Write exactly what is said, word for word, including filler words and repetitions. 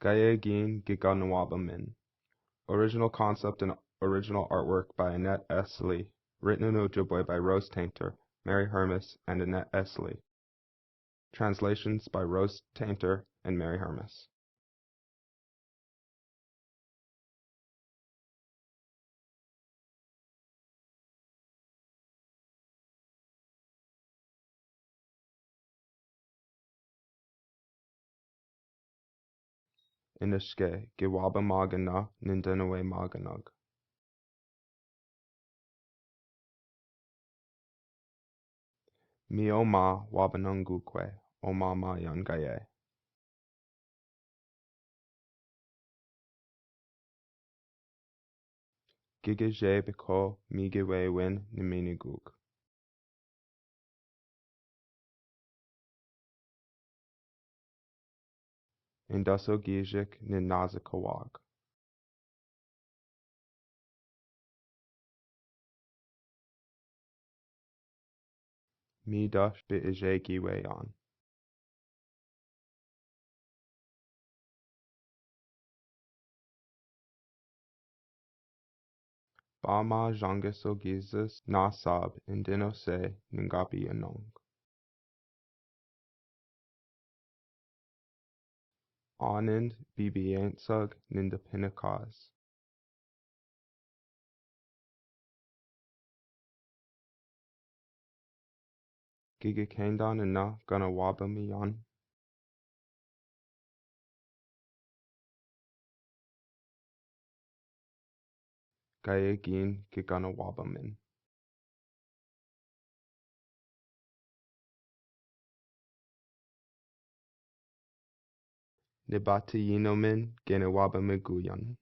Gaye gin gigana wabba men. Original concept and original artwork by Annette S. Lee. Written and ojibwe by Rose Tainter, Mary Hermes, and Annette S. Lee. Translations by Rose Tainter and Mary Hermes. Inishke, gi wabba magana, nindinawe maganag. Mi oma wabanangukwe, oma mayan gaye. Gigije biko mi giwe wen niminiguk. Induso gijik ninazikawak. Mi dush bi ije giwe an. Ba ma jangiso gijis nasab indinose ningabi anong. Anend bibiensag ninda Pentecost. Gigi kendan ina gana wabba miyan. Gaye gin gigana wabba men. Nibati yino men gene wabba miguyan.